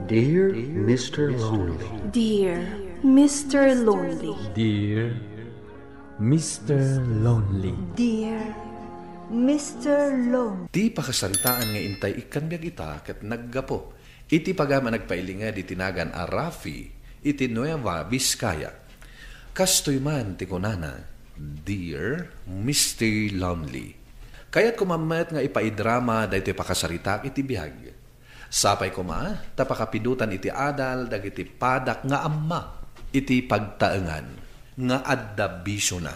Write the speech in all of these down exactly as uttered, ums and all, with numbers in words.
Dear Mister Lonely. Dear Mister Lonely. Dear Mister Lonely. Dear Mister Lonely. Ti pakasaritaan nga intay ikkan biag ita ket naggapu iti pagam a nagpailinged iti nagan a Rafi iti Nueva Vizcaya. Kastoy man ti kunana, "Dear Mister Lonely." Kayatko man met nga ipaidrama daytoy pakasaritaak iti biag. Sapay koma ta pakapidotan iti adal dagiti padak nga amma iti pagtaengan nga adda bisiona.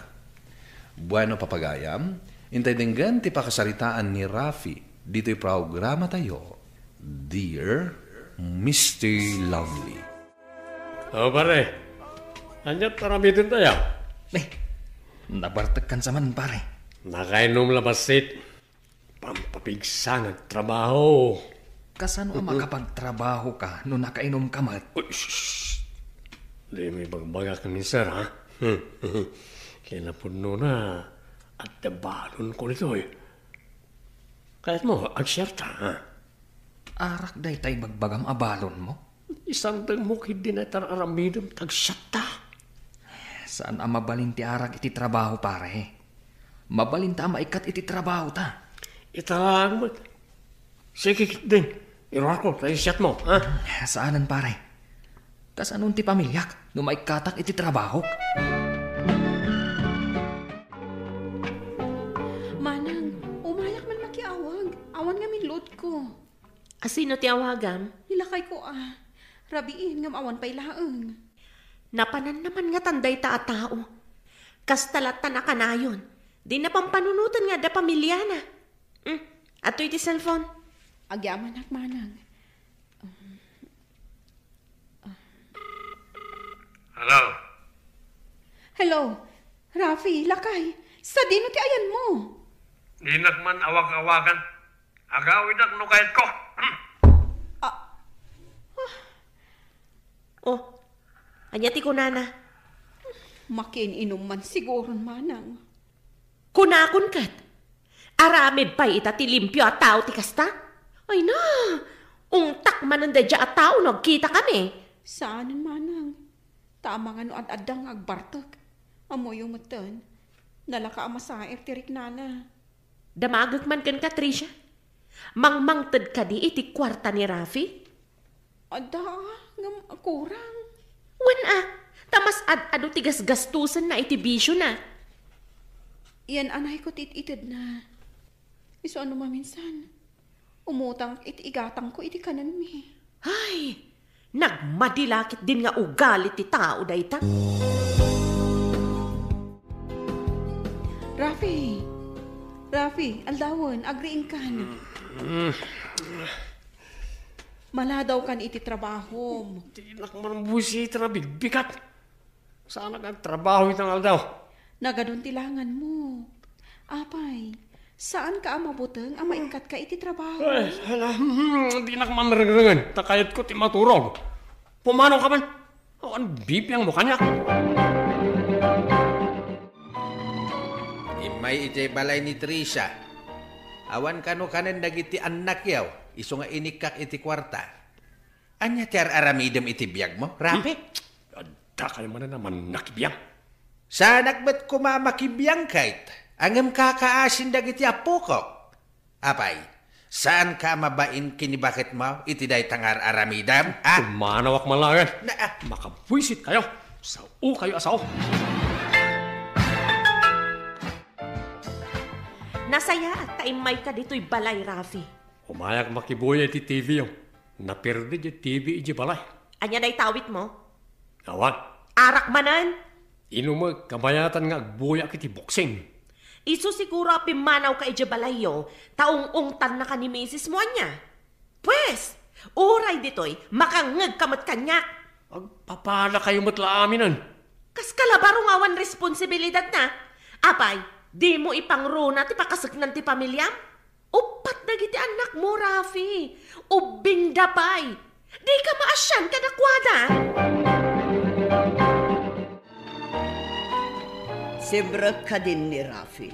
Bueno, papagayam, intay denggen ti pakasaritaan ni Rafi ditoy programatayo, Dear Mister Lonely. O, pare. Ania ti aramidentayo? Eh, nabartekkan sa man, pare. Nakainom la bassit. Pampapigsa nga agtrabaho. Kasano a makapagtrabaho ka no nakainom ka met? Uy, shh, shh. Dimo ibagbagak ni sir, ha? Kinapudnona, adda balonko ditoy. Kayatmo, ag-share ta, ha? Arak dayta ibagbagam a balonmo? Isandengmo ketdi dayta ar-aramidem ta ag-shot ta. Saan a mabalin ti arak iti trabaho, pare. Mabalinta a maikkat iti trabahota. Ita laeng met. Sige ketdin. Iruarko ta ag-shot mo, ha? Saanen, pare. Kasanon ti pamiliak no maikkatak iti trabahok? Manang, umayak man makiawag. Awan ngamin loadko. A sino ti awagam? Ni lakayko a. Rabiin ngem awan pay laeng. Napananna man ngatan dayta a tao. Kasta latta a kanayon. Dinna pampanunoten nga adda pamiliana. Hmm, adtoy ti cellphone. Agyamanak, manang. Hello? Hello, Rafi, lakay. Sadino ti ayanmo? Dinak man awag-awagan. Agawidak no kayatko. Hmm. Ah. Oh, ania ti kunana? Makiin-inom man siguron, manang. Kunakon ket, aramid pay ita ti limpio a tao ti kasta? Ay na, ungtak manen daydiay a tao no agkitakami. Saanen, manang. Ta amangan no ad-adda nga agbartek. Ammoyo metten, nalaka a masair ti riknana. Damagek man kenka, Tricia. Mangmangted kadi iti kuarta ni Rafi? Adda, ngem kurang. Wen a, ta mas ad-adu ti gasgastosenna iti bisiona. Yan-anayko ti it-itedna. Isu a no maminsan, umutangak iti igatangko iti kanenmi. Ay, nagmadi la ketdin nga ugali ti tao dayta. Rafi! Rafi, aldawen, agriingkan. Maladawkan iti trabahom. Dinak man buisiten a bigbigat. Saanak agtrabaho ita nga aldaw. Nagadun ti langanmo. Apay, saanka a mabuteng a maikkatka iti trabaho? Ay, hala, hmm, dinak man rengrengen. Ta kayatko ti maturog. Pumanaw ka man. Awan bibiangmo kaniak. Immay idiay balay ni Tricia. Awan kano kanen dagiti annakyo, isu nga inikkak iti kuarta. Ania ti ar-aramidem iti biagmo, Rafi? Hmm? Addakayo manen a mannakibiang. Saanak met koma a makibiang ket, ngem kakaasin dagiti appokok. Apay, saanka a mabain ken ni baketmo iti dayta nga ar-aramidem, ha? Pumanawak man laeng. Na, ah. Makabuisit kayo. Sao kayo a sao. Nasayaat ta immayka ditoy balay, Rafi. Umayak makibuya iti T V-yo. Naperde diay T V idiay balay. Ania dayta awitmo? Awan. Arak manen? Inumek, kabayatan nga agbuyak iti boxing. Isu siguro a pimmanawka idiay balayyo, ta ung-ungtannaka ni misismo, ania? Pues, uray ditoy, makangngegka met kaniak. Agpapadakayo met la aminen. Kaska la baro nga awan responsibilidadna. Apay, dimo ipangruna ti pakaseknan ti pamiliam? Uppat dagiti annakmo, Rafi. Ubbingda pay. Dika maasian kadakuada. Simrek kadin ni Rafi?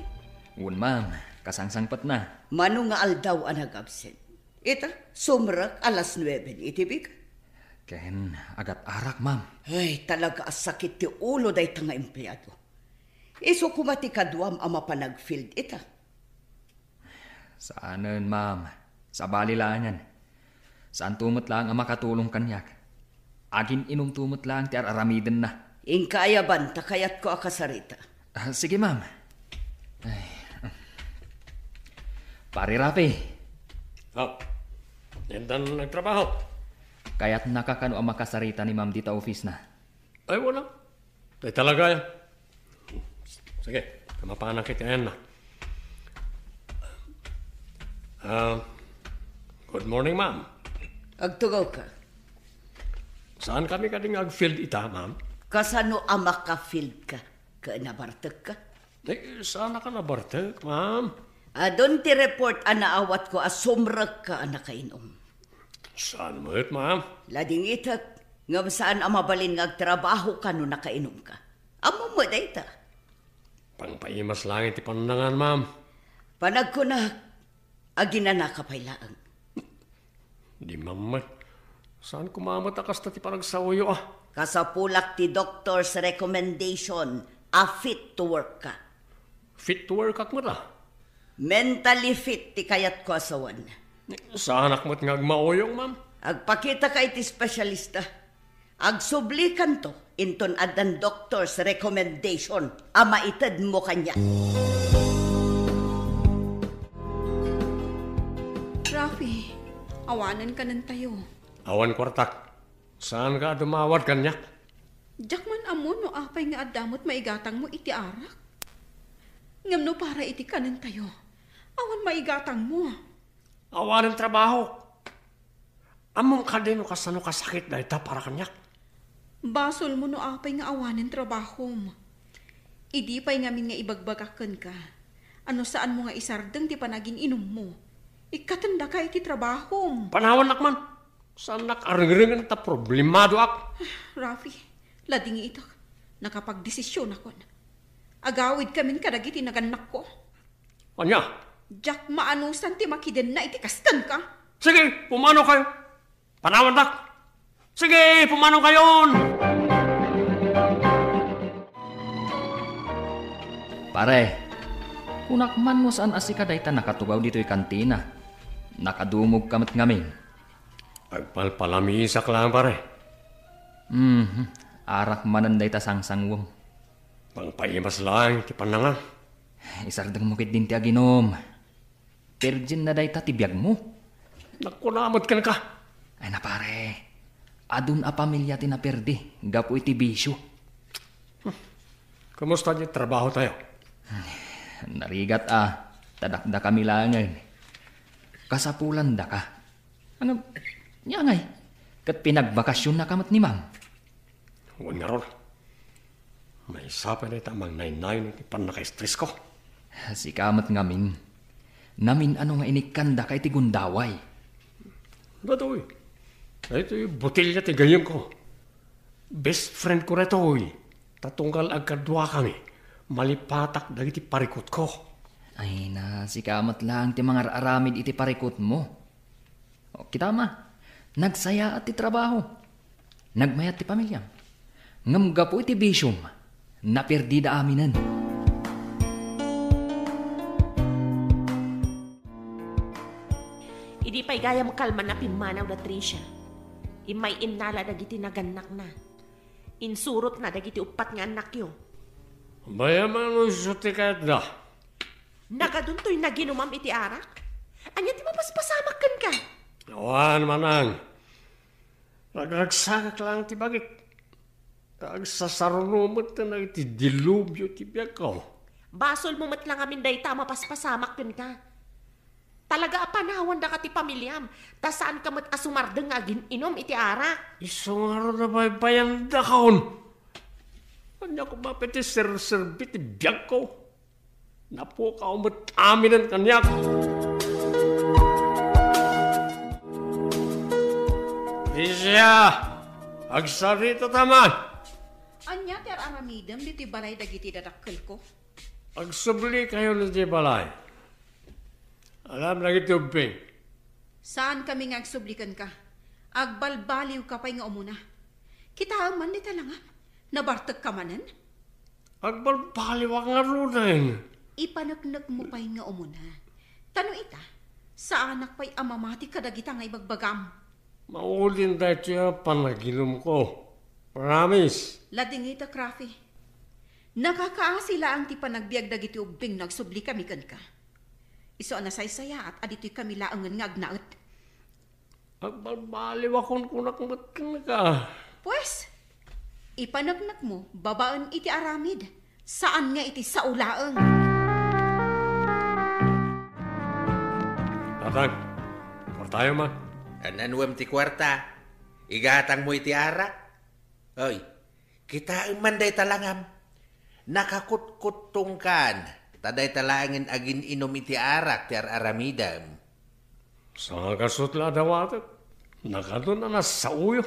Wen, ma'am. Kasangsangpetna. Mano nga aldaw a nag-absent? Ita, sumrek alas nuebe iti bigat. Ken agat-arak, ma'am. Ay, talaga a sakit ti ulo dayta nga empleado. Isu koma ti kaduam a mapan agfield ita. Saanen, ma'am. Sabali laengen. Saanto met laeng a makatulong kaniak. Agin-inumto met laeng ti ar-aramidenna. Inka aya ban ta kayatko a kasarita. Ah, sige, ma'am. Ay. Pare Rafi. Oh, intan nagtrabaho? Kayatnaka kano a makasarita ni ma'am dita office na? Ay, wala. Ay, talaga yan. Sige, mapanak iti ayanna. Ah, good morning, ma'am. Agtugawka. Saan kami kadi nga agfield ita, ma'am? Kasano a makafield ka? Ket nabartek ka? Eh, saan ka nabartek, ma'am? Adun ti report a naawatko a sumrek ka a nakainum. Saan met, ma'am? Ladingitek, ngem saan a mabalin nga agtrabaho ka no nakainum ka. Ammom met dayta. Pangpaimas laeng ti pannangan, ma'am. Panagkunak, aginanaka pay laeng. Di mammet. Saan koma met a kasta ti panagsaoyo, ah? Kasapulak ti doctor's recommendation a fit to work ka. Fit to work ak met, ah? Mentally fit ti kayatko a sawen. Saanak met nga agmauyong, ma'am? Agpakita ka iti specialista. Agsublikanto inton addan doctor's recommendation a maitedmo kaniak. Rafi, awanen kanentayo. Awan kuartak. Saanka a dumawat kaniak? Diak man ammo no apay nga adda met maigatangmo iti arak. Ngem no para iti kanentayo, awan maigatangmo. Awanen trabahok. Ammom kadi no kasano kasakit dayta para kaniak? Basolmo no apay nga awanen trabahom. Idi pay ngamin nga ibagbagak kenka a no saanmo nga isardeng ti panagin-inummo, ikkatendaka iti trabahom. Panawannak man. Saannak a rengrengen ta problemadoak. Rafi, ladingitek. Nakapagdesisionakon. Agawidkamin kadagiti nagannakko. Ania? Diak maanusan ti makidenna iti kastenka. Sige, pumanokayo. Panawandak. Sige, pumanokayon. Pare, kunak man no saan a sika dayta nakatugaw ditoy kantina. Nakadumogka met ngamin. Agpalpalamisak laeng, pare. Mhm. Arak manen dayta sangsanguem. Pangpaimas laeng ti pannangan. Isardengmo ketdin ti aginum. Virgin na dayta ti biagmo. Nagkuna met kenka. Ay na, pare. Adun a pamilia ti naperdi gapu iti bisio. Kumusta ti trabaho tayo? Narigat a, ta dakdakami laengen. Kasapulandaka. Ngem, ania ngay, ket pinagbakasionnaka met ni ma'am? Wen ngarud, maysa pay dayta a mangnaynayon iti pannakaestresko. Sika met ngamin, namin-ano nga inikkandaka iti gundaway. Datoy, daytoy botelya ti gayyemko. Best friend ko daytoy. Ta tunggal agkaduakami, malipatak dagiti parikutko. Ay na, sika met laeng ti mangar-aramid iti parikutmo. O, kita ma, nagsayaat ti trabaho. Nagmayat ti pamiliam. Ngem gapu iti bisiom, naperdida aminen. Idi pay gayam kalman a pimmanaw da Tricia, immay innala dagiti nagannakna. Insurotna dagiti uppat nga annakyo. Bayaman isu ti kayatda. Nagaduntoy naginumam iti arak? Ania ti mapaspasamak kenka? Awan, manang. Ragragsagak laeng ti bagik. Ta agsasaruno met dagiti dilubio ti biagko. Basolmo met la ngamin dayta a mapaspasamak kenka. Talaga a panawandaka ti pamiliam, ta saanka met a sumardeng nga agin-inum iti arak. Isu ngarud a baybayandakon. Ania koma pay ti serserbi ti biagko? Napukaw met aminen kaniak. Tricia, agsaritata man. Ania ti ar-aramidem ditoy balay dagiti dadakkelko? Agsublikayon iti balay. Alam dagiti ubbing. Saankami nga agsubli kenka. Agbalbaliwka pay nga umuna. Kitaem man dita langam. Nabartekka manen? Agbalbaliwak ngaruden. Ipaneknekmo pay nga umuna. Ta no ita, saanak pay a mamati kadagita nga ibagbagam. Maudin daytoy a panaginumko. Promise. Ladingitek, Rafi. Nakakaasi laeng ti panagbiag dagiti ubbing no agsublikami kenka. Isu a nasaysayaat a ditoykami laengen nga agnaed. Agbalbaliw a kunkunak met kenka. Pues, ipaneknekmo babaen iti aramid, saan nga iti sao laeng. Tatang, kuartayo man. Ananuem ti kuarta? Igatangmo iti arak? Oy, kitaem man dayta langam. Nakakutkuttongkan, ta dayta laengen agin-inum iti arak ti ar-aramidem. Sangakasut la a dawatek, nakadun a nasaoyo.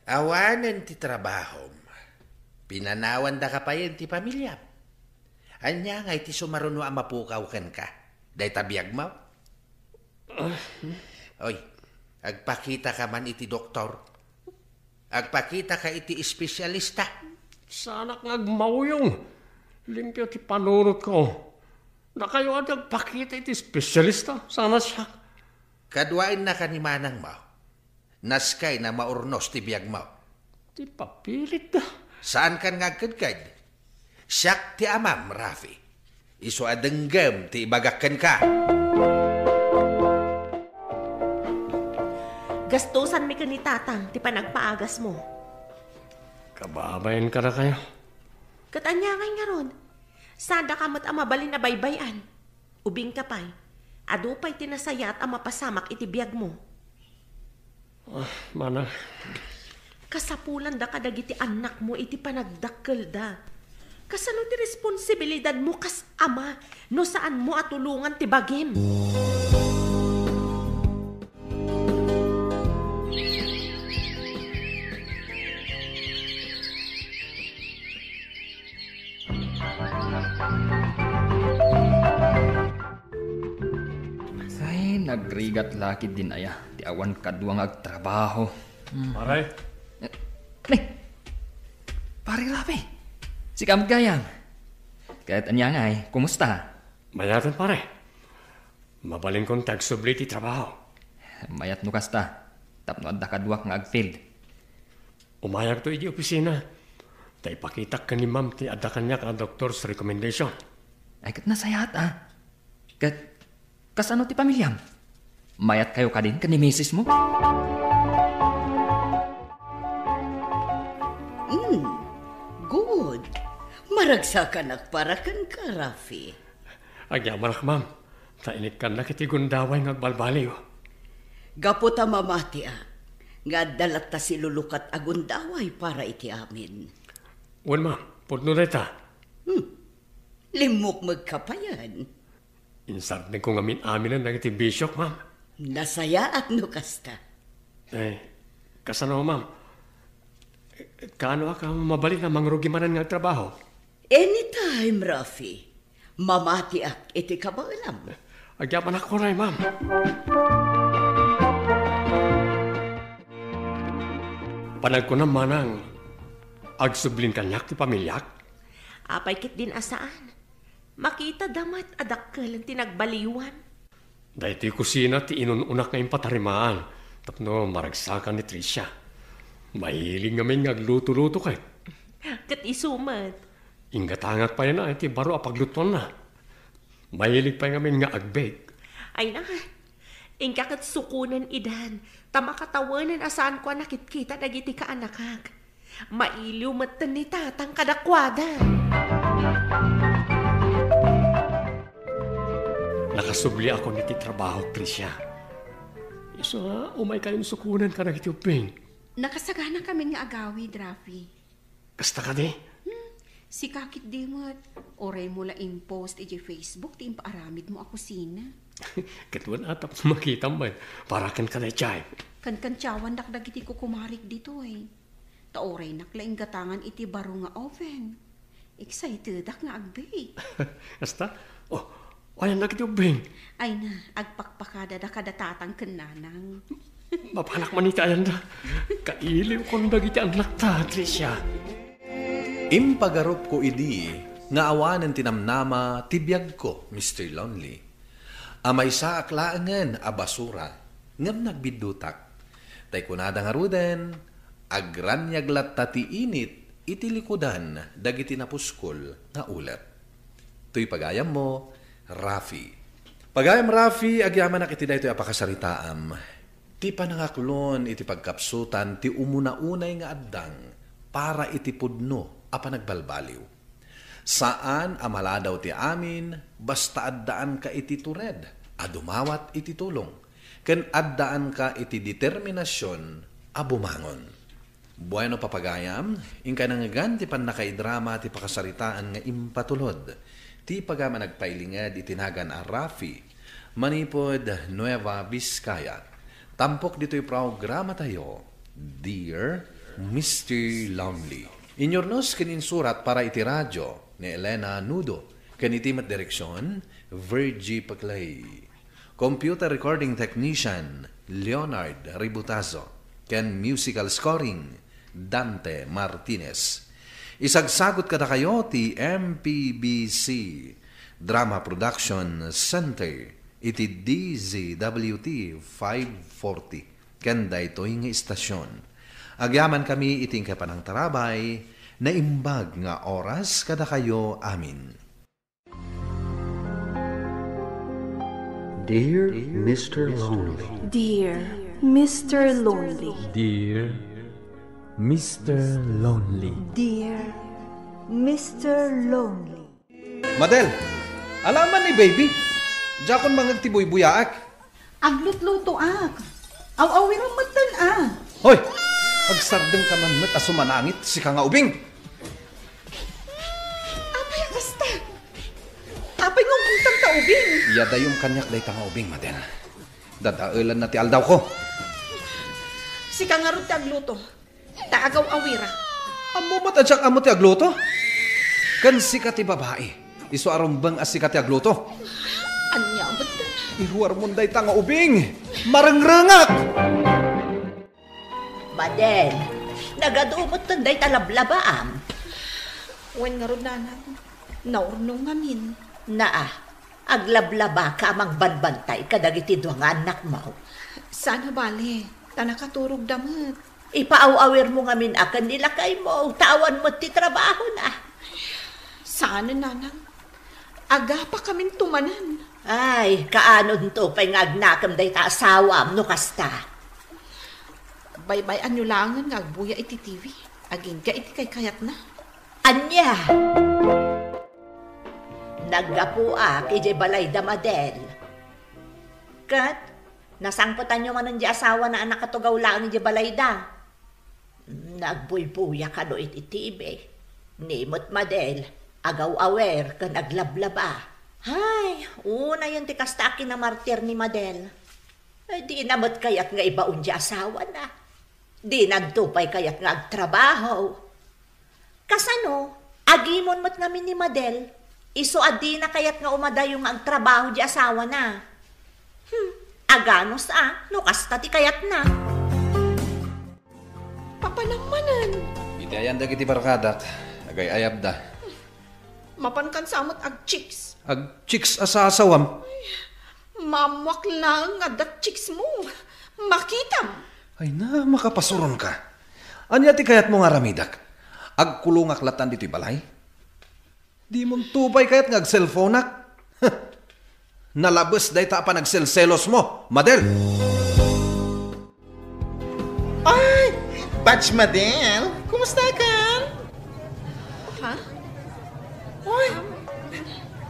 Awanen ti trabahom, pinanawandaka payen ti pamiliam. Ania ngay ti sumaruno a mapukaw kenka? Dayta biagmo? Oy, agpakitaka man iti doktor. Agpakitaka iti espesyalista. Saanak nga agmauyong. Limpio ti panunotko. Dakayo a ti agpakita iti espesyalista. Sana siak. Kaduaennaka ni manangmo. Naskay na maurnos ti biagmo. Ti papilitda. Saankan nga agkedked? Siak ti amam, Rafi. Isu a denggem ti ibagak kenka. Gastusanmi ken ni Tatang ti panagpaagasmo. Kababain kadakayo. Ket ania ngay ngarud? Sadaka met a mabalin a baybay-an. Ubingka pay, adu pay ti nasayaat a mapasamak iti biagmo. Ah, mana. Kasapulanda kadagiti annakmo iti panagdakkelda. Kasano ti responsibilidadmo kas ama no saanmo a tulongan ti bagim? Ay, nagrigat la ketdin aya ti awan kadua nga agtrabaho. Hmm. Pare. Eh, ne. Pare Rafi. Sika met gayam. Ket ania ngay, kumusta? Mayaten, pare. Mabalinkon ti agsubli ti trabaho. Mayat no kasta, tapno adda kaduak nga agfield. Umayagto iti opisina, ta ipakitak ken ni Ma'am ti adda kaniak a doctor's recommendation. Ay, ket nasayaat, a. Ket, kasano ti pamiliam? Mayatkayo kadin ken ni misismo? Hmm, good. Maragsakanak para kenka, Rafi. Agyamanak, ma'am, ta inikkannak iti gundaway nga agbalbaliw. Gapu ta mamatiak nga adda latta silulukat a gundaway para iti amin. Wen, ma'am, pudno dayta. Hmm. Limmukmegka payen. Insardengko ngamin-aminen dagiti bisiok, ma'am. Nasayaat no kasta. Eh, kasano, ma'am? Kaano a mabalin a mangrugi manen nga agtrabaho? Anytime, Rafi. Mamatiak iti kabaelam. Agyamanak, uray, ma'am. Panagkunam manang, agsublin kaniak ti pamiliak? Apay ketdin a saan? Makitada met a dakkel ti nagbaliwan. Daytoy kusina ti inun-unak nga impatarimaan tapno maragsakan ni Tricia. Mahilig ngamin nga agluto-luto ket. Ket isu met. Inggatangak pay na iti baro a paglutoanna. Mahilig pay ngamin nga ag-bake. Ay na, inka ket sukonen idan, ta makatawenen a saanko a nakitkita dagiti kaanakak. Mailiw metten ni Tatang kadakuada. Nakasubliakon iti trabahok, Tricia. Isu nga, umaykayon sukonen kadagiti ubbing. Nakasaganakamin nga agawid, Rafi. Kasta kadi? Hmm, sika ketdi met. Uray mo la impost iti Facebook ti impaaramidmo a kusina. Ket wen a, tapno makitam met. Para ken kadaydiay. Kankantiawandak dagiti kukumarik ditoy. Ta uraynak la inggatangan iti baro nga oven. Excitedak nga ag-bake. Kasta? Oh, ayannak iti ubbing. Ay na, agpakpakadada kada Tatang ken Nanang. Mapanak man iti ayanda. Kailiwkon dagiti annakta, Tricia. Impagarupko idi nga awanen ti namnama ti biagko, Mister Lonely. A maysaak laengen a basura, ngem nagbiddutak. Tay kunada ngaruden, agraniag latta ti init iti likudan dagiti napuskol nga ulep. Toy pagayammo, Rafi. Pagayam Rafi, agyamanak iti daytoy a pakasaritaam. Ti panangaklon iti pagkapsutan ti umuna-unay nga addang para iti pudno a panagbalbaliw. Saan a maladaw ti amin, basta addaanka iti tured a dumawat iti tulong, ken addaanka iti determinasion a bumangon. Bueno, papagayam, inkay nangngegan ti pannakaidrama ti pakasaritaan nga impatulod ti pagayam a nagpailinged iti nagan a Rafi manipud Nueva Vizcaya. Tampok ditoy programatayo, Dear Mister Lonely. Inyurnos ken insurat para iti radio ni Elena Nudo, ken iti met direksion, Virgie Paclay. Computer recording technician, Leonard Ributazo, ken musical scoring, Dante Martinez. Isagsagut kadakayo ti M P B C Drama Production Center iti D Z W T five forty, ken daytoy nga istasyon. Agyamankami iti inkay panangtarabay, naimbag nga oras kadakayo amin. Dear Mister Lonely. Dear Mister Lonely. Dear Mister Lonely. Dear Mister Lonely. Madel, ala man ni baby. Diakon mangeg ti buybuyaak. Aglutlutoak. Aw-awiram metten a. Hoy! Agsardengka man met a sumanangit, sika nga ubing. Apay a kasta? Apay nga umbongtam ta ubing? Iyadayom kaniak dayta nga ubing, Madel. Dadaelanna ti aldawko. Sika ngarud ti agluto. Ta agaw-awira. Ammo met a diak ammo ti agluto? Ken sika ti babai. Isu a rumbeng a sika ti agluto. Ania met? Iruarmon dayta nga ubing. Marengrengak! Madel, nagadu metten dayta lablabaam. Wen ngarud, nanang, naurnong ngamin. Naa, aglablabaka a mangbantay kadagiti dua nga annakmo. Saan a bale, ta nakaturogda met. Ipaaw-awirmo ngamin a ken ni lakaymo, ta awan met ti trabahona. Saanen, nanang. Agapakaminto manen. Ay, kaanonto pay nga agnakem dayta asawam no kasta? Baybay-anyo laengen nga agbuya iti T V, agingga iti kaykayatna. Ania? Naggapuak idiay balayda, Madel. Ket nasangpetanyo manen di asawana a nakatugaw laeng idiay balayda. Nagbuybuya kano iti T V. Ni met Madel, agaw-awer ken aglablaba. Hay, unayen ti kasta a kinamartir ni Madel. Eh, dina met kayat nga ibaon di asawana. Dinanto pay kayat nga agtrabaho. Kasano? Agimon met ngamin ni Madel. Isu a dina kayat nga umadayo nga agtrabaho di asawana. Hmm, aganus a, no kasta ti kayatna. Papanam manen. Iti ayan dagiti barkadak, agay-ayabda. Mapankan sa met agchicks. Agchicks a sasawam. Maammoak laeng nga adda chicks mo. Makitam. Ay na, makapasuron ka. Ania ti kayatmo nga aramidek? Agkulongak latan ditoy balay? Dimonto pay kayat nga agselfonak? Nalabes dayta a panagselselosmo, Madel! Ay! Batch Madel! Kumusta ka? Ha? Uy!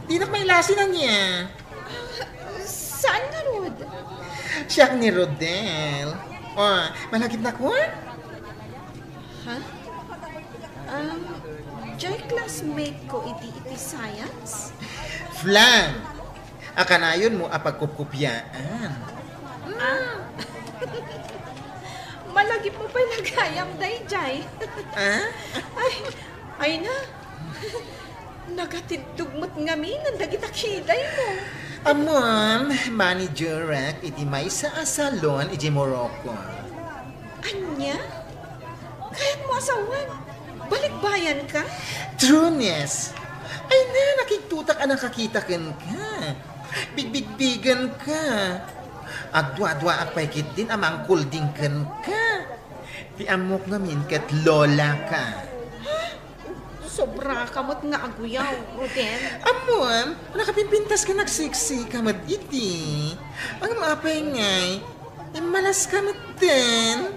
Dinak mailasin ania? Saan ngarud? Siak ni Rodel. Oh, malagipnak? Ha? Um, diay classmate ko iti, iti science? Flan! A kanayonmo a pagkupkupyaan. Ah. Malagipmo pay gayam daydiay. Ah? Ay, ay na. Nagatiddog met ngamin dagita kidaymo. Ammom, managerak iti maysa a salon iti Morocco. Ania? Kayatmo a sawen? Balikbayanka? Trueness. Ay na, nakigtutak a nakakita kenka. Bigbigbigenka. Agduaduaak pay ketdin a mangkulding kenka. Ti ammok ngamin ket lolaka. Sobraka met nga aguyaw, Rodel. Ammom, nakapimpintas ken nagseksika met iti. Ngem apay ngay, immalaska metten.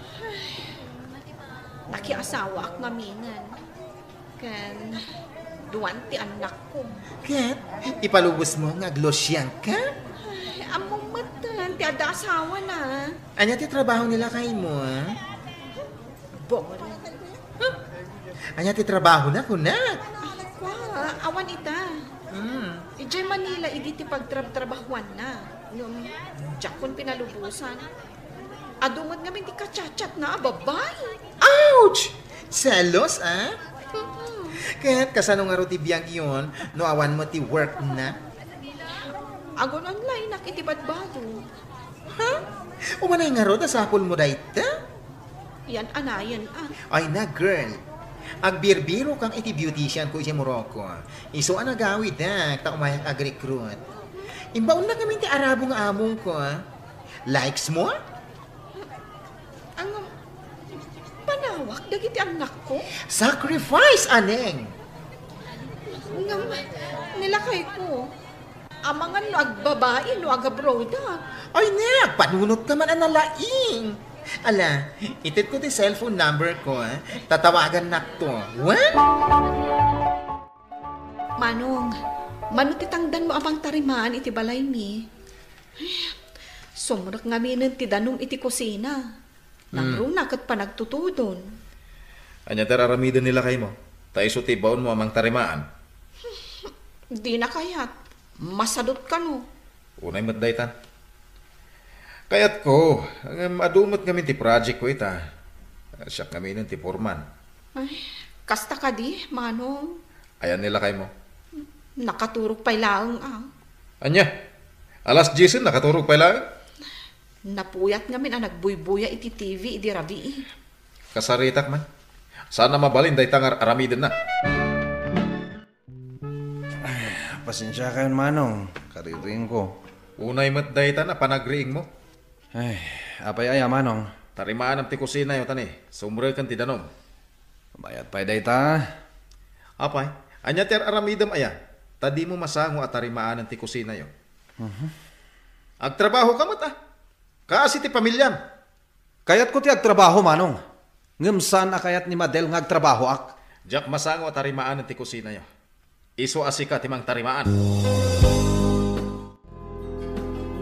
Nakiasawaak ngaminen. Ken duan ti annakko. Ket ipalubosmo nga aglusiangka? Ay, ammom metten ti adda asawana. Ania ti trabaho ni lakaymo? Boring. Ania ti trabahona, kunak? Kua, awan ita. Hmm. Idiay Manila idi ti pagtrabtrabahuanna. Ngem diakon pinalubosan. Adu met ngamin ti kachatchatna a babai. Ouch! Selos, a? Ket kasano ngarud ti biagyon no awan met ti workna? Agun-onlineak iti badbado. Ha? Umanay ngarud a sapulmo dayta? Yan anayen, a. Ay na, girl. Agbirbirokak iti beauticianko iti Morocco. Isu a nagawidak ta umayak agrecruit. Imbaonnak ngamin ti Arabo nga amongko, a. Likes mo? Ang panawak dagiti annakko? Sacrifice, aneng! Ngem, ni lakayko, amangan no agbabai no agabroad, a. Ay ne, agpanunotka man a nalaing. Ala, itedko ti cellphone numberko, a. Tatawagannakto. Wen? Manong, mano ti tangdanmo a mangtarimaan iti balaymi? Sumrek ngaminen ti danum iti kusina. Hmm. Nangruna ket panagtutudon. Ania ti ar-aramiden ni lakaymo? Ta isu ti baonmo a mangtarimaan. Dina kayat. Masadut kano. Unay met dayta. Kayatko, ngem adu met ngamin ti projectko ita. Siak ngaminen ti foreman. Ay, kasta kadi, Manong? Ayan ni lakaymo? Nakaturog pay laeng, a. Ania? Alas diesen, nakaturog pay laeng? Napuyat ngamin a nagbuybuya iti T V idi rabii. Kasaritak man. Saan a mabalin dayta nga ar-aramidenna. Ay, pasensiakayon, Manong. Kaririingko. Unay met dayta a panagriingmo. Ay, apay aya, Manong? Tarimaanam ti kusinayo, ta ni, sumreken ti danum. Bayat pay dayta. Apay, ania ti ar-aramidem aya? Ta dimo masango a tarimaanen ti kusinayo. Mhm. Agtrabahoka met, a. Kaasi ti pamiliam. Kayatko ti agtrabaho, Manong. Ngem saan a kayat ni Madel nga agtrabahoak. Diak masango a tarimaanen ti kusinayo. Isu a sika ti mangtarimaan.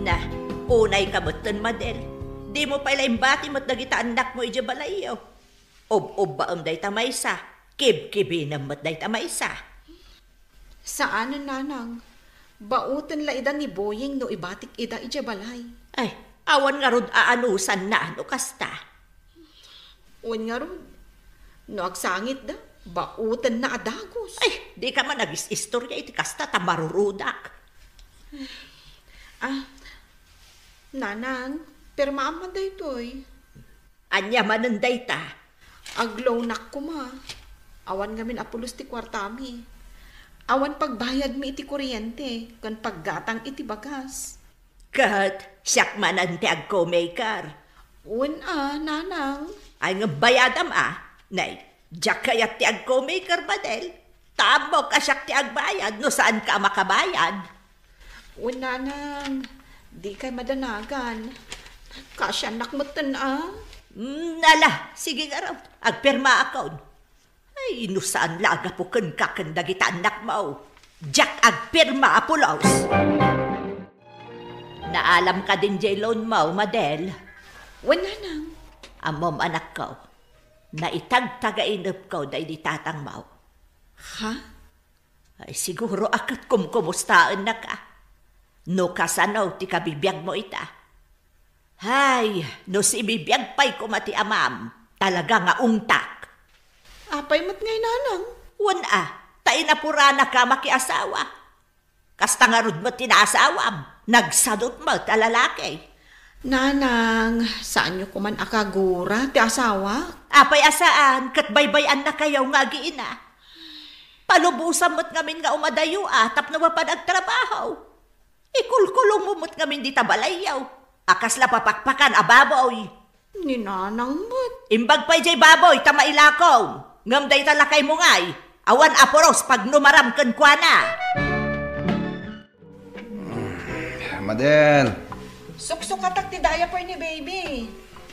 Na, unayka metten, Madel. Dimo pay la imbati met dagiti annakmo idiay balayyo. Ob-obbaem dayta maysa, kibkibinem met dayta maysa. Saanen, Nanang. Baoten la ida ni Boying no ibatik ida idiay balay. Ay, awan ngarud a anusanna no kasta. Wen ngarud, no agsangitda, baotenna a dagus. Ay, dika man agis-istoria iti kasta ta marurudak. Ah, Nanang, pirmaam man daytoy. Ania manen dayta? Agloanak koma. Awan ngamin a pulos ti kuartami. Awan pagbayadmi iti kuryente ken paggatang iti bagas. Ket siak manen ti agco-maker. Wen a, Nanang. Ay, ngem bayadam a. Nay, diak kayat ti agco-maker, Madel. Ta ammok a siak ti agbayad no saanka a makabayad. Wen, Nanang, dikay madanagan. Kaasiannak metten a. Mm, ala, sige ngarud, agpirmaakon. Ay, no saan la a gapu kenka ken dagiti annakmo, diak agpirma a pulos. Naalam kadin diay loanmo, Madel? Wen, Nanang. Ammom, anakko, naitagtagainepko daydi tatangmo. Ha? Ay, siguro a ket kumkumustaennaka. No kasano ti kabibiagmo ita? Hay, no sibibiag pay koma ti amam, talaga nga ungtak. Apay met ngay, Nanang? Wen a, ta inapuranaka a makiasawa. Kasta ngarud met ti naasawam. Nagsadut met a lalaki. Nanang, saanyo koman a kagura ti asawak? Apay a saan, ket baybay-annakayo nga agiina. Palubosan met ngamin nga umadayo a tapno mapan agtrabaho. Ikulkulongmo met ngamin dita balayyo a kasla papakpakan a baboy. Ni Nanang met. Imbag pay jay baboy ta mailakom. Ngem dayta lakaymo ngay, awan a puros pagnumaram kenkuana. Madel. Suksukatak ti diaper ni baby.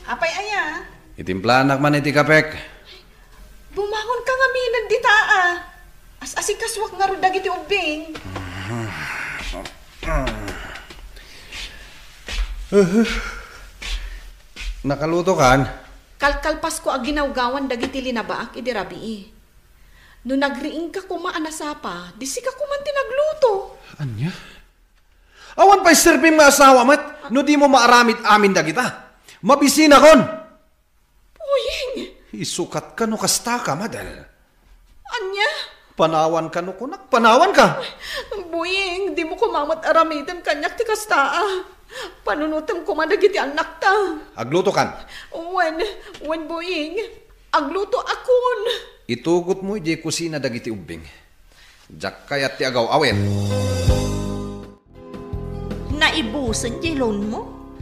Apay aya? Itimplanak man iti kapek. Bumangon ka ngamin dita, ah. As-asikasuak ngarud dagiti ubbing. Nakalutokan? Kalkalpasko a ginawgawan dagiti linabaak idi rabii. No nagriingka koma a nasapa, di sika koman ti nagluto. Ania? Awan pay serbim nga asawa met no dimo maaramid amin dagita. Mabisinakon. Buying! Isukat ka no kastaka, Madel. Ania? Panawan ka no kunak, panawan ka. Buying, dimo koma met aramiden kaniak ti kasta, ah. Panunotem koma dagiti annakta. Agluto kan? Wen, wen, Buying. Agluto akon. Itugotmo idiay kusina dagiti ubbing. Diak kayat ti agaw-awit. Naibusen diay loanmo?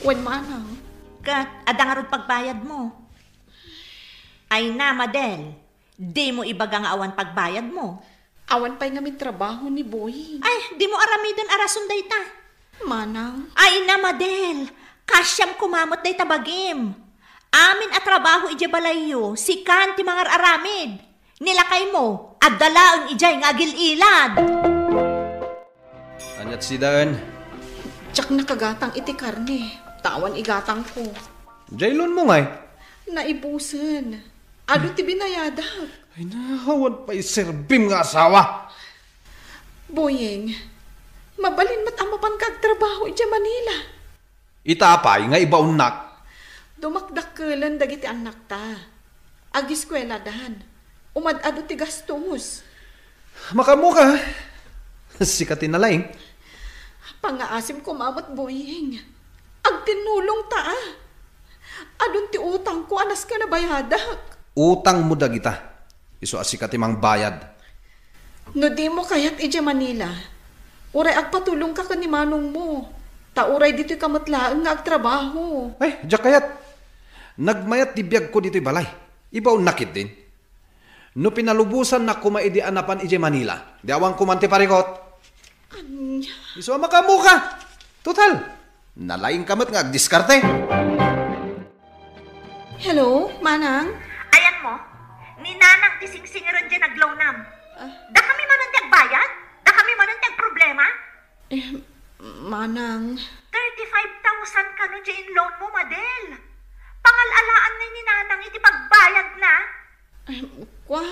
Wen, manang. Ket adda ngarud pagbayadmo? Ay na, Madel, dimo ibaga nga awan pagbayadmo. Awan pay ngamin trabaho ni Boy. Ay, dimo aramiden a rason dayta. Manang. Ay na, Madel, kasiam koma met dayta bagim. Amin a trabaho idiay balayyo, sikan ti mangar-aramid. Ni lakaymo, adda laeng idiay nga agil-ilad. Aniat sidaen? Diak nakagatang iti karne, ta awan igatangko. Diay loanmo ngay? Naibusen. Adu ti binayadak. Ay na, awan pay serbim nga asawa. Boying, mabalin met a mapanka agtrabaho idiay Manila. Ita pay nga ibaonnak. Dumakdakkelen dagiti annakta. Agiskueladan. Umad-adu ti gastos. Makaammoka. Sika ti nalaing. Pangngaasim koma met, Boying. Agtinnulongta, a. Adun ti utangko a nasken a bayadak. Utangmo dagita. Isu a sika ti mangbayad. No dimo kayat idiay Manila, uray agpatulongka ken ni manongmo, ta uray ditoyka met laeng nga agtrabaho. Ay, diak kayat. Nagmayat ti biagko ditoy balay. Ibaonnak ketdin. No pinalubosannak koma idi a napan idiay Manila, di awan koman ti parikot. Ania? Isu a makaammoka. Total, nalaingka met nga agdiskarte. Hello, Manang? Ayanmo, ni Nanang ti singsingirem diay nagloanam. Ah. Dakami manen ti agbayad? Dakami manen ti agproblema? Eh, Manang. Thirty-five thousand kano diay inloanmo, Madel. Pangal-alaan ngay ni Nanang iti pagbayadna. Ay, kua,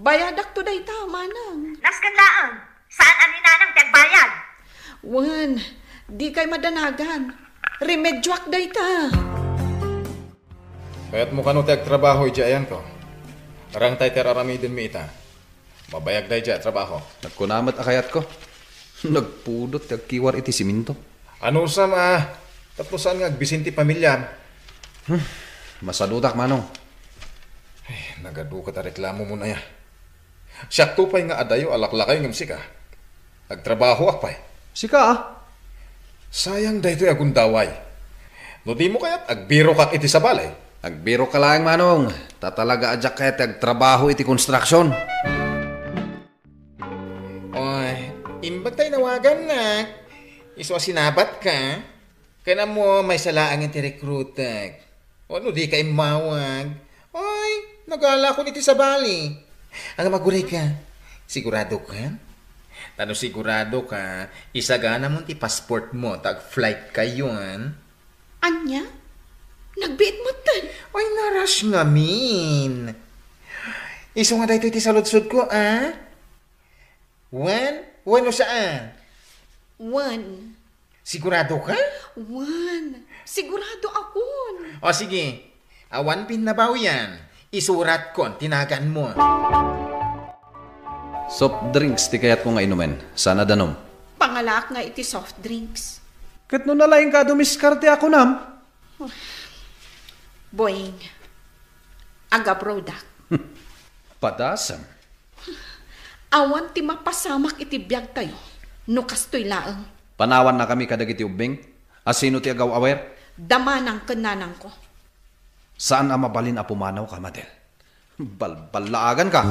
bayadakto dayta, Manang. Nasken laeng, saan a ni Nanang ti agbayad? Wen, dikay madanagan. Remedioak dayta. Kayatmo kano ti agtrabaho idiay ayanko? Rangtay ti ar-aramidenmi ita. Mabayag daydiay a trabaho. Nagkuna met a kayatko. Nagpudot ti agkiwar iti siminto. Anusam a, tapno saan nga agbisin ti pamiliam? Hmm, masadutak, Manong. Ay, nagaduka ta reklamomon aya. Siakto pay nga adayo a laklakay ngem sika. Agtrabahoak pay. Sika, a? Sayang daytoy a gundaway. No dimo kayat, agbirokak iti sabali. Agbirokka laeng, Manong. Ta talaga a diak kayat ti agtrabaho iti konstruksion. Oy, imbag ta inawagannak. Isu a sinabatka. Ken ammo, maysa laengen ti rekrutek. O, no dika immawag. Oy, nagalakon iti sabali. Ngem agurayka, siguradoka? Ta no siguradoka, isaganamon ti passportmo ta ag-flight kayon. Ania? Nagbiit metten? Oy, na-rush ngamin. Isu nga daytoy ti saludsodko, a? Wen? Wen o saan? Wen. Siguradoka? Wen. Sigurado akon. O sige, awan pinnabawian. Isuratkon ti naganmo. Soft drinks ti kayatko nga inumen. Saan a danom? Alaak nga iti soft drinks. Ket no nalaingka a dumiskarte a kunam? Boying, agabroadak. Padasem. Awan ti mapasamak iti biagtayo no kastoy laeng. Panawannakami kadagiti ubbing? Asino ti agaw-awer? Da Manang ken nanangko. Saan a mabalin a pumanawka, Madel. Balballaaganka.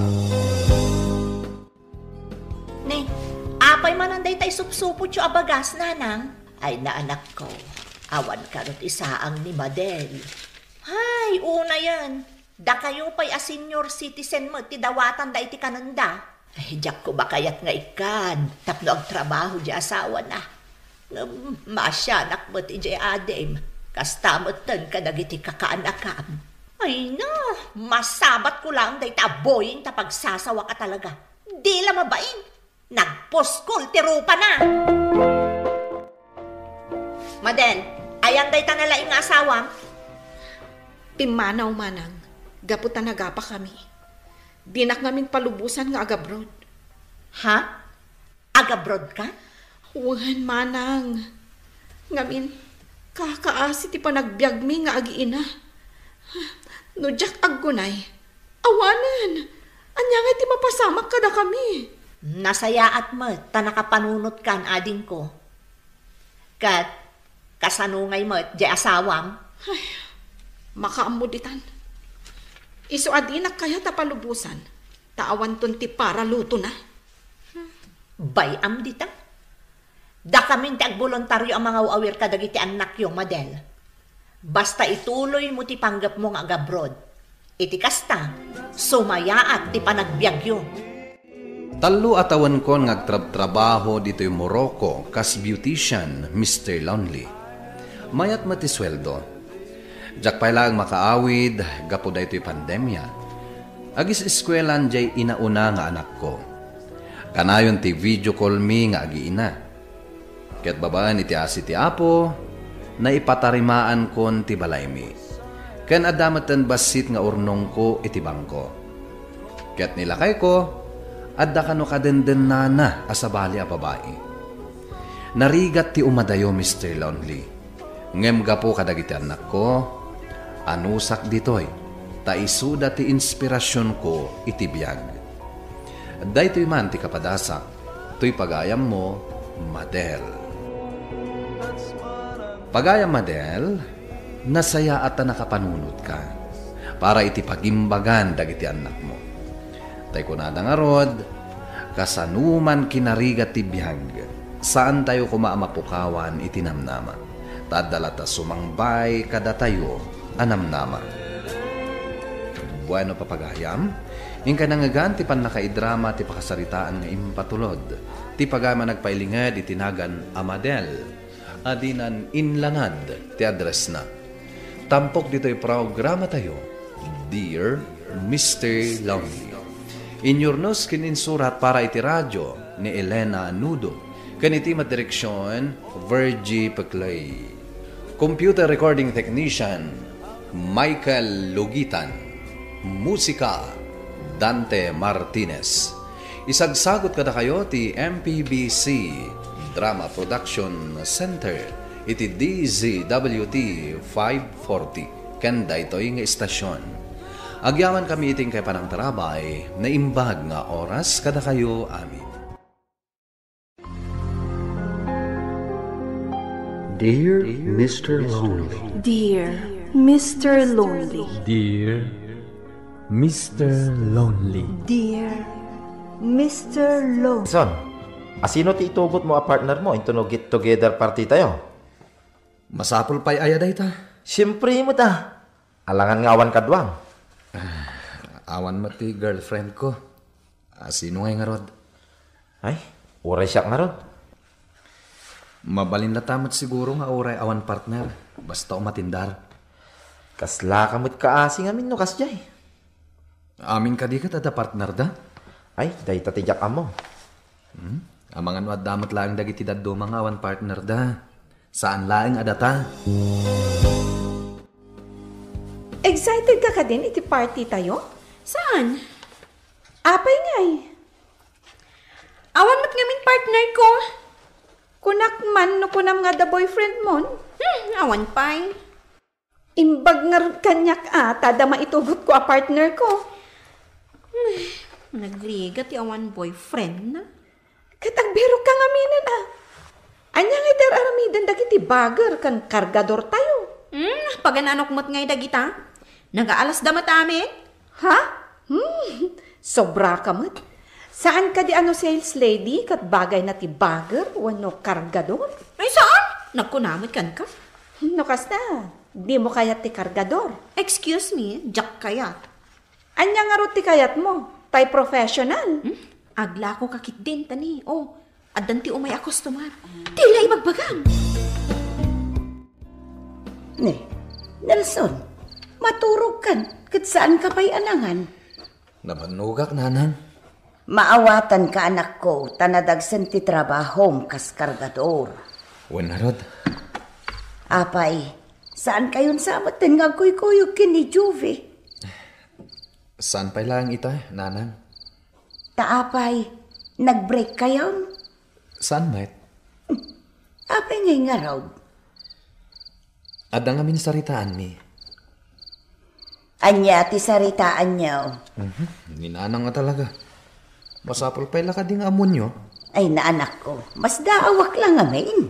Ne, apay manen dayta isupsupotyo a bagas, nanang? Ay, naanakko, awan kano ti saang ni Madel. Hay, unayen, dakayo pay a senior citizen met ti dawatanda iti kanenda. Ay, diak koma kayat nga ikkan tapno agtrabaho di asawana. Ngem maasianak met idiay adim. Kasta metten kadagiti kakaanakam. Ay na, masabatko laeng dayta a boying ta pagsasawak a talaga. Di la mabain. Nagpuskol ti rupana. Madel, ayan dayta nalaing nga asawam? Pimmanaw, Manang, gapu ta nagapakami. Dinak ngamin palubosan nga agabroad. Ha? Agabroad ka? Wen, Manang. Ngamin, kakaasi ti panagbiagmi nga agiina. No diak aggunay, awanen. Ania ngay ti mapasamak kadakami? Nasayaat met ta nakapanunotkan, adingko. Ket kasano ngay met diay asawam? Ay, makaammo ditan. Isu a dinak kayat a palubosan, ta awanton ti paralutona. Bay-am dita. Dakamin ti agboluntario a mangaw-awir kadagiti annakyo, Madel. Basta ituloymo ti panggepmo nga agabroad. Iti kasta, sumayaat ti panagbiagyo. Tallo a tawenkon nga agtrabtrabaho ditoy Morocco kas beautician, Mister Lonely. Mayat met ti sueldo. Diak pay laeng makaawid gapu daytoy pandemia. Agis-eskuelan diay inauna nga anakko. Kanayon ti video call mi nga agiina. Ket babaen iti asi ti Apo, naipataremaankon ti balaymi. Ken adda metten bassit nga urnongko iti bangko. Ket ni lakayko, adda kano kadendennana a sabali a babai. Narigat ti umadayo, Mister Lonely. Ngem gapu kadagiti annakko, anusak ditoy, ta isuda ti inspirasionko iti biag. Daytoy man ti kapadasak, toy pagayammo, Madel. Pagayam, Madel, nasayaat ta nakapanunotka para iti pagimbagan dagiti annakmo. Tay kunada ngarud, kasano man kinarigat ti biag, saantayo koma a mapukawan iti namnama. Ta adda latta sumangbay kadatayo a namnama. Bueno, papagayam, inkay nangngegan ti pannakaidrama ti pakasaritaan nga impatulod ti pagayam a nagpailinged iti nagan a Madel a dinan inlanad ti addressna. Tampok ditoy programatayo, Dear Mister Lonely. Inyurnos ken insurat para iti radio ni Elena Nudo ken iti met direksion, Virgie Peclay. Computer recording technician, Michael Lugitan. Musika, Dante Martinez. Isagsagut kadakayo ti M P B C Drama Production Center iti D Z W T five forty ken daytoy nga istasion. Agyamankami iti inkay panangtarabay, naimbag nga oras kadakayo amin. Dear Mister Lonely. Dear Mister Lonely. Dear Mister Lonely. Dear Mister Lonely. Son, asino ti itugotmo a partnermo intono get-together party tayo? Masapul pay aya dayta? Siempre met a. Alangan nga awan kaduam. Ah, awan met ti girlfriend ko. Ah, sino ngay ngarud? Ay, uray siak ngarud. Mabalin latta met siguro nga uray awan partner, basta umatindar. Kasla ka met kaasi ngamin no kasdiay. Amin kadi ket adda partner da? Ay, dayta ti diak ammo. Hmm? Amangan no adda met laeng dagiti dadduma nga awan partner da. Saan laeng a data. Excited ka kadin iti party tayo? Saan? Apay ngay? Awan met ngamin partner ko. Kunak man no kunam nga adda boyfriend mon? Hmm, awan pay. Imbag ngarud kaniak a, ta adda maitugotko a partner ko. Nagrigat ti awan boyfriend na. Ket agbirok ka ngaminen a. Ania nga iti ar-aramiden dagiti bagger ken kargador tayo? Hmm, pagananok met ngay dagita. Nagaalasda met amin. Ha? Hmm, sobra ka met. Saan kadi a no sales lady ket bagayna ti bagger wenno kargador? Ay, saan? Nagkuna met kenka. No kasta, dimo kayat ti kargador? Excuse me, diak kayat. Ania ngarud ti kayatmo? Tay professional? Hmm? Aglako ka ketdin, tani. Oh, addan ti umay a customer. Ti la ibagbagam. Ne, Nelson, maturogkan, ket saanka pay a nangan? Nabannogak, nanang. Maawatanka, anakko, ta nadagsen ti trabahom kas kargador. Wen ngarud. Apay, saankayon sa metten nga agkuykuyog ken ni Juvie? Saan pay laeng ita, nanang? Ta apay, nag-break kayon? Saan met? Apay ngay ngarud? Adda ngamin saritaanmi. Ania ti saritaanyo? Mhm. Ni nanang nga talaga. Masapul pay la kadi nga ammoenyo? Ay, naanakko, masdaawak la ngamin.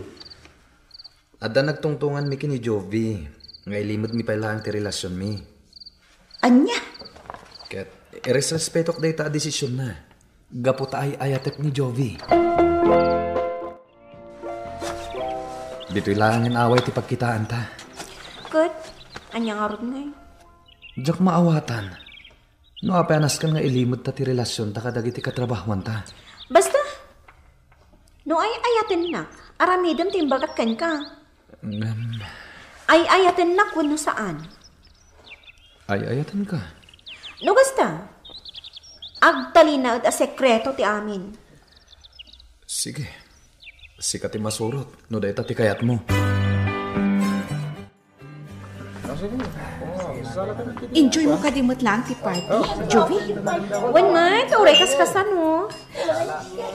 Adda nagtungtonganmi ken ni Jovie, nga ilimedmi pay laeng ti relasionmi. Ania? Ket iresrespetok dayta a desisionna, gapu ta ay-ayatek ni Jovie. Ditoy laengen away ti pagkitaanta. Ket, ania ngarud ngay? Diak maawatan. No apay a nasken nga ilimedta ti relasionta kadagiti katrabahoanta. Basta, no ay-ayatennak, aramidem ti imbagak kenka. Ngem, ay-ayatennak wenno saan? Ay-ayatenka. No kasta, agtalinaed a sekreto ti amin. Sige. Sika ti masurot, no dayta ti kayatmo. Enjoy mo kadi met laeng ti party, Jovie? Wen met, uray kaskasano.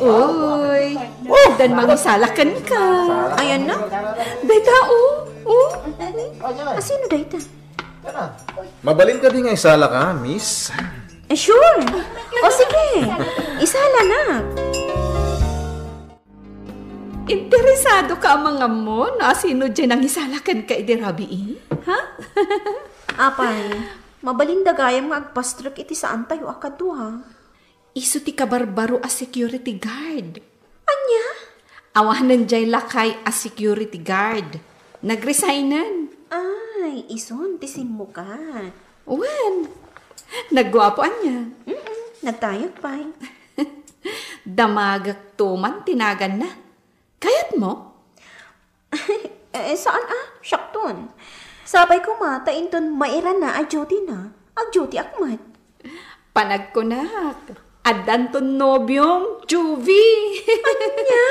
Uy, addan mangisala kenka. Ayan na. Dayta, oh, oh. Asino dayta? Mabalin kadi nga isalaka, miss? Eh, sure. O sige, isalanak. Interesado ka a mangammo no asino diay nangisala kenka idi rabii? Ha? Apay, mabalinda gayam nga agpastrek iti saantayo a kadua. Isu ti kabarbaro a security guard. Ania? Awanen diay lakay a security guard. Nagresignen. Ay, isun ti simmukat. Wen, nagguapo ania? Mm-mm, nagtayag pay. Damagekto man ti naganna. Kayatmo? Eh, saan a? Siakton. Sapay koma ta inton mairana a duty na, ag-duty ak met. Panagkunak, addanton nobiom, Juvie. Ania?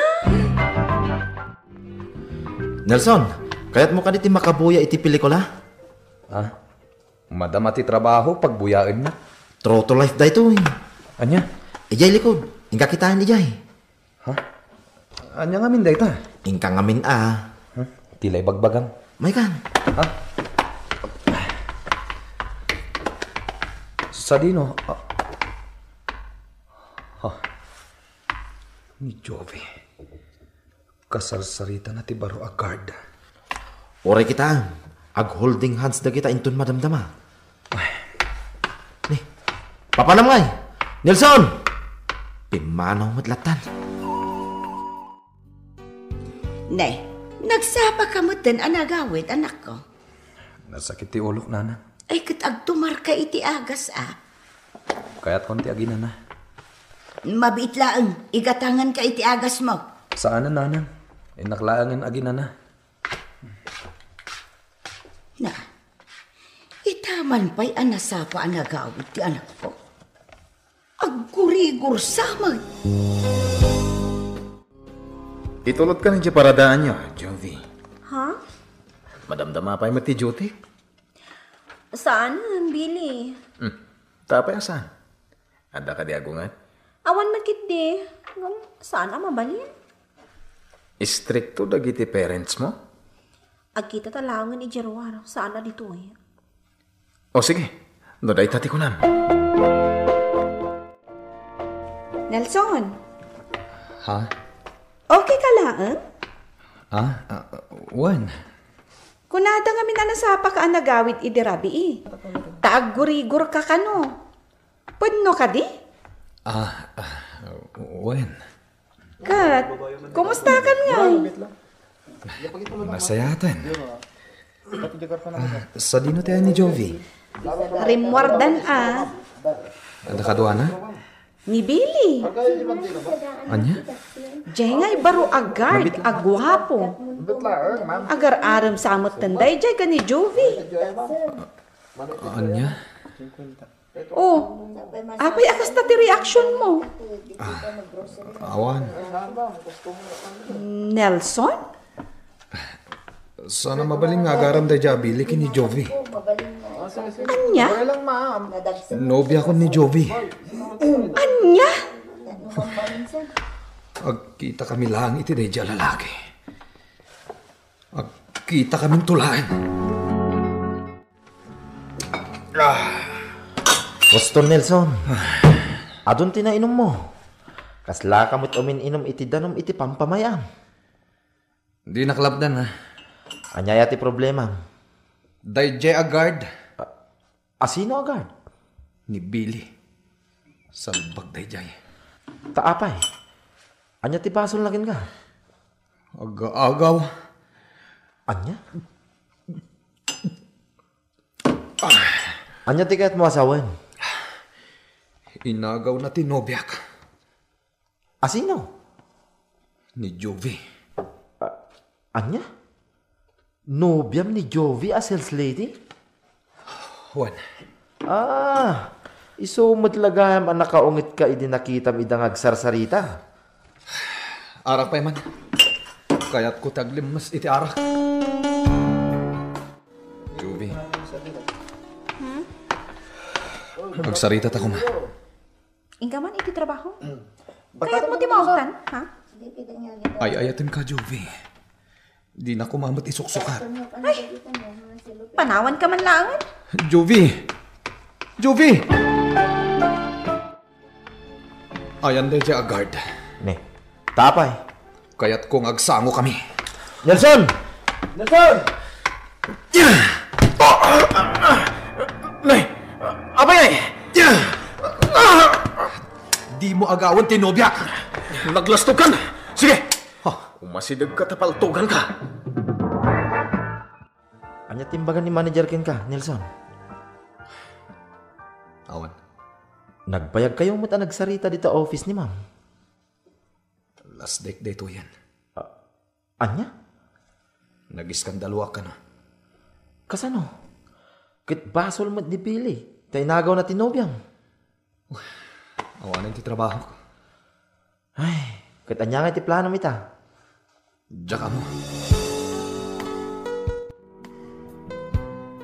Nelson, kayatmo kadi ti makabuya iti pelikula? Ah, madama ti trabaho, pagbuyaennak. True to life daytoy. Ania? Idiay likod. Inka kitaen idiay. Ha? Ania ngamin dayta? Inka ngamin a. Hmm? Ti la ibagbagam. Maykan. Ha? Sadino? Ah. Ha? Ni Jovie. Kasarsaritana ti baro a guard. Uray kita, ag-holding hands dagita inton madamdama. Ay. Ni, papanam ngay? Nelson! Pimmanaw met lattan. Ne, nagsapa ka metten a nagawid, anakko. Nasakit ti ulok, nanang. Ay, ket agtumarka iti agas, a. Kayatkon ti aginana. Mabiit laeng, igatanganka iti agasmo. Saanen, nanang. Innak laengen aginana. Na, ita man pay a nasapa a nagawid ti anakko. Aggurigor sa met. Itulodkan idiay paradaanyo, Jovie. Ha? Madamdama pay met ti duty? Saan, Billy. Hmm. Tapay a saan? Adda kadi agunget? Awan met ketdi. Ngem, saan a mabalin? Istrikto dagiti parents mo? Agkita ta laengen idiay ruar, saan a ditoy. O sige, no dayta ti kunam. Nelson, Ha? Okay ka laeng? Ah, ah, wen. Kunada ngamin a nasapaka a nagawid idi rabii. Ta aggurigor ka kano. Pudno kadi? Ah, ah, wen. Ket, kumusta kan ngay? Nasayaten. Ah, sadino ti ni Jovi? Rimmuardan a. Adda kaduana? Ni Billy. Ania? Jay ngay baro a guard, a guapo. Agar-arem sa metten dayjay ken ni Jovi. Ania? Oh, apay a kasta ti reaction mo? Ah, awan. Nelson? Saan a mabalin nga agarem dayjay a Billy ken ni Jovi. Ania? Nobiakon ni Jovi. Ania? Agkita kami laeng iti dayjay a lalaki. Agkita kami laeng. Ah. Poston Nelson. Adun ti nainummo. Kaslaka met umin-inum iti danum iti pampamay-am. Dinak lapdan, ha? Ania aya ti problema? Dayjay a guard. A, asino a guard? Ni Billy. Salbag dayjay. Ta apay? Ania ti basolna kenka? Aga-agaw. Ania? Ania ti kayatmo a sawen? Inagawna ti nobiak. Asino? Ni Jovi. A-, ania? Nobiam ni Jovi a sales lady? Wen. Ah, isu met la gayam a nakaungetka idi nakitam ida nga agsarsarita. Arak pay man. Kayatko ti aglimmes iti arak. Jovi. Hmm? Agsarita ta koma. Inka man iti trabaho? Kayatmo ti maawtan, ha? Ay-ayatenka, Jovi. Dinak koma met isuksukat. Ay! Panawanka man laengen. Jovi! Jovi! Ayan dayjay a guard. Ne, ta apay? Kayatko nga agsangokami. Nelson! Nelson! Nay! Apay, nay! Dimo agawen ti nobiak! Naglastogan! Sige! Umasidegka ta paltoganka! Ania ti imbaga ni manager kenka, Nelson? Awan. Nagbayagkayo met a nagsarita dita office ni ma'am. Last date daytoyen. A-, ania? Nagiskandaluak kano. Kasano? Ket basol met ni Billy, ta inagawna ti nobiam. Awanen ti trabahok. Ay, ket ania ngay ti planom ita? Diak ammo.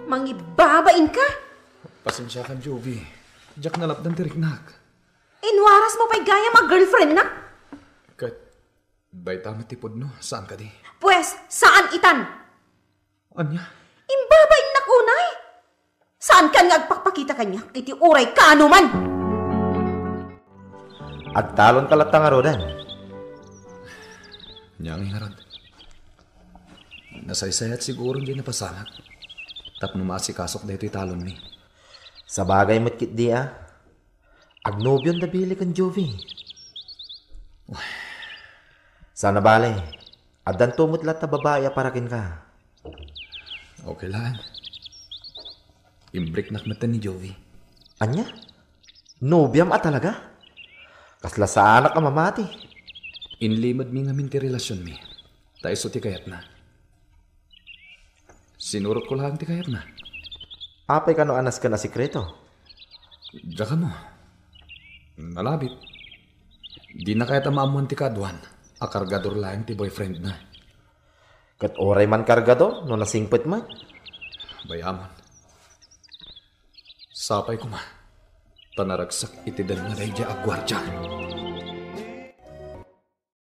Mangibabain ka? Pasensiakan, Jovi. Diak nalapdan ti riknak. Inwaras mo pay gayam a girlfriend na? Ket dayta met ti pudno, saan kadi? Pues, saan itan? Ania? Imbabainnak unay? Saankan nga agpakpakita kaniak iti uray kaano man? Agtalonka latta ngaruden. Ania ngay ngarud? Nasaysayat siguro diay napasamak tapno maasikasok daytoy talonmi. Sabagay met ketdi a. Agnobion da Billy ken Jovi. Saan a bale, addanto met latta babai a para kenka. Okay laeng. Imbriknak metten ni Jovi. Ania? Nobiam a talaga? Kasla saanak a mamati. Inlimedmi ngamin ti relasionmi. Ta isu ti kayatna. Sinurotko laeng ti kayatna. Apay kano a nasken a sekreto? Diak ammo. Nalabit. Dina kayat a maammoan ti kaaduan a kargador laeng ti boyfriendna. Ket uray man kargador no nasingpet met. Bay-amon. Sapay koma, ta naragsak iti denna daydiay a guardia.